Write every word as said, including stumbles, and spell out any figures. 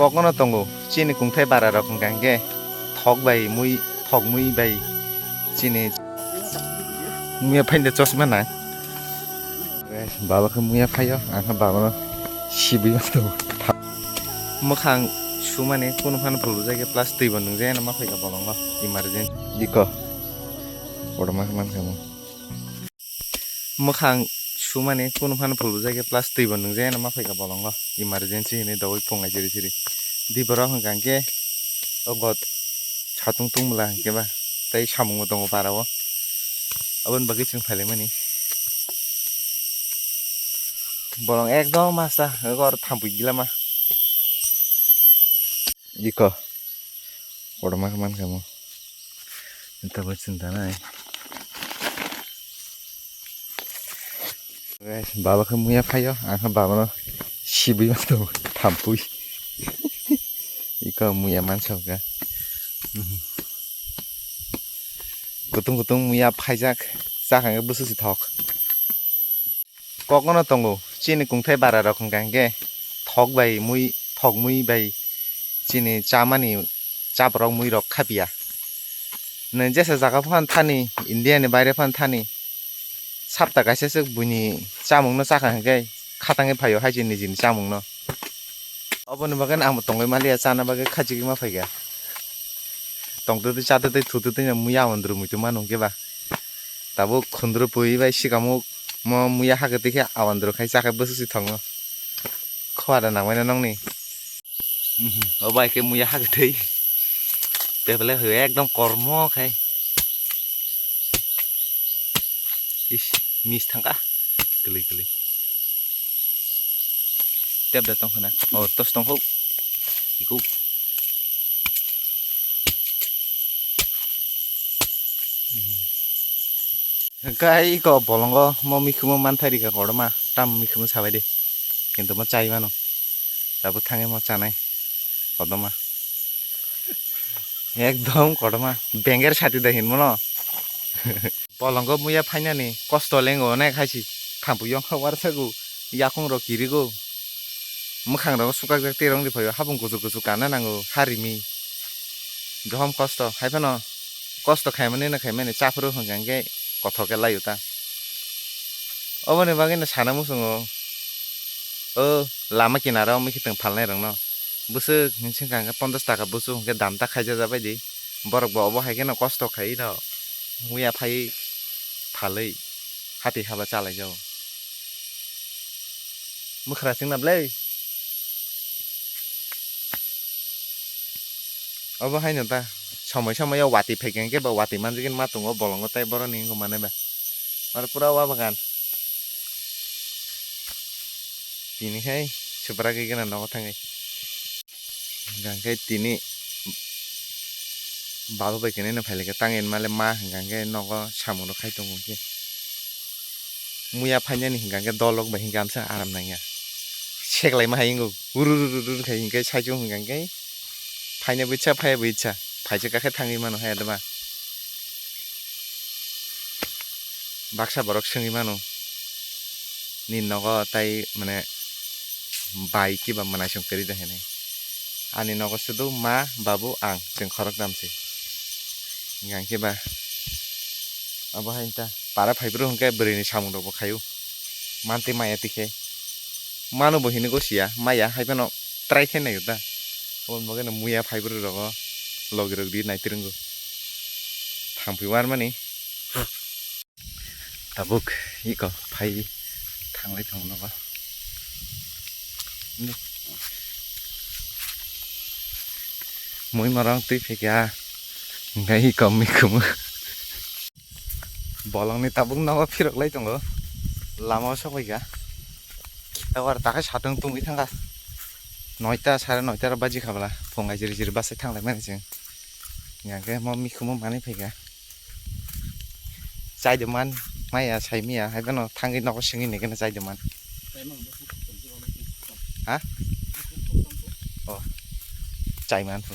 Kokno tongo, chini kungthai bara rok hwnkha hwnkhe thok bai mui, thok mui bai chini muya phainde chosma nang. Baba khe muya phaio, ang khe babano sibui ma tongo. Mwkhang sumani kunu phano phulbujai khe plus twi bo nungjaya ma phaikha bolongo emergency. Iko kotorma khe mankha mo. Mwkhang sumani kunu phano phulbujai khe plus twi bo nungjaya ma phaikha bolongo emergency hinwi dogwi phungai siri siri. Di borok hwnkha hwnkhe o got satung tungmwla hwnkhe ba tei samung bo tongo para o. Aboni bagwi chwng phailaimani. Bolong ekdom masta ego aro thampui gila ma. Iko kotorma khe mankha mo. Tabuk chwng tanai. Guys, baba khe muya phaio, ang khe babano sibui ma tongo, thampui. Iko muya mansa kha. Kutung kutung muya phaijak, chakha hwnkhe bwswk si thok. Kokno tongo, chini kungthai bara rok hwnkha hwnkhe thok bai mui, thok mui bai chini chamani chaprok mui rok khapia. Nwng jesa jaga phano thani, India ni baire phano thani, sapta kaisa swk buini chamungno chakha hwnkhe khatangwi phaio hai se nijini chamungno. Oboni bagwi ang bo tongwi maliya, chana bagwi khachigwi ma phaikha. Tongtwtwi chatwtwi thutwtwi no muya amondro muitu mano hwnkhe ba. Tabuk khundro pui bai sikamuk mo muya hagwtwi khe amondro khai chakhe bwswk si thongo. Khua da nangmano nongni. Mhm, obo hai khe muya hagwtwi. Tebele hoi ekdom kormo khai. Is, mis thangka. Kwlwi kwlwi. Tep da tong khana. O, tos tong ho. Iku. Hwnkhe iko bolongo mo mikhumo manthai rikha kotorma, tam mikhumo sabai de. Kintu mo chai mano. Tabuk thangwi mo chanai. Kotorma. Ekdom kotorma. Benger sati da hinmano. Bolongo muya phainani kosto lengo onek hai se. Thampui yongkha warsago. Yakung rok kirigo. Mwkhang rok sukakjak tei rong ri phaio. Hapung kuchuk kuchuk kana nango. Harimi. Johom kosto. Hai phano kosto khaimani no khaimani. Chaphuru hwnkha hwnkhe kothok khe laio ta. Oboni bagwi no sana muchungo. O lama kinaro mikitwng phalnai rokno. Bwswk hinwi swngkha hwnkhe ponchash taka bwswk hwnkhe dam ta khaijak jabai di. Borok bo obo hai kheno kosto khai no muya phai phalwi hati haba chalai jago. Mwkhra chwngna bwlai. Obo haino ta somoi somoi o watwi phaikha hwnkhe ba watwi manjagwi ma tongo bolongo tei boroni wngkha manai ba. Aro pura wa bagan. Tini hai subra gwi gana nogo thangwi. Hwnkhe tini baba bai khe nini phailai khe tangwi male ma hwnkha hwnkhe nogo samung rok khai tongo hwnkhe. Muya phainani hwnkha hwnkhe dolok bai hwnkhe amsa aram nangya. Seklai ma hai wngkha uru uru uru khai hwnkhe saichung hwnkha hwnkhe phaina bwsa phaiya bwsa phaisa khe thangwi mano hai adama. Baksa borok swngwi mano nini nogo tai mane bai kiba mwnaisong kwrwi da hinwi. Ani nogo sudu ma, babu, ang, chwng khoroknam se. Hwnkha hwnkhe ba abo hai ta para phaibrw hwnkhe bwrwini samung rokbo khaio. Mantwi maya tikhe. Mano bo hinwi gosiya, maya hai phano try khe naio da. Oboni bagwi no muya phaibrw rogo logi rok di naitrwngo. Thampui warmani. Tabuk iko phai thanglai tongo nogo. Mui morong twi phikha hwnkhe iko mikhumu. Bolongni tabuk nogo phirok lai tongo. Lama o sokphaikha. Tabuk aro takhai satung tungwi thangkha. Noita sare noita oro baji khabla phung ai jiri jiri bachai thanglai mani chwng. Hwnkhe mo mikhumu manwi phaikha. Chai de man maya sai miya hai phano thangwi nogo sengwi nai kheno chai de man. Ha? O. Chai man phu.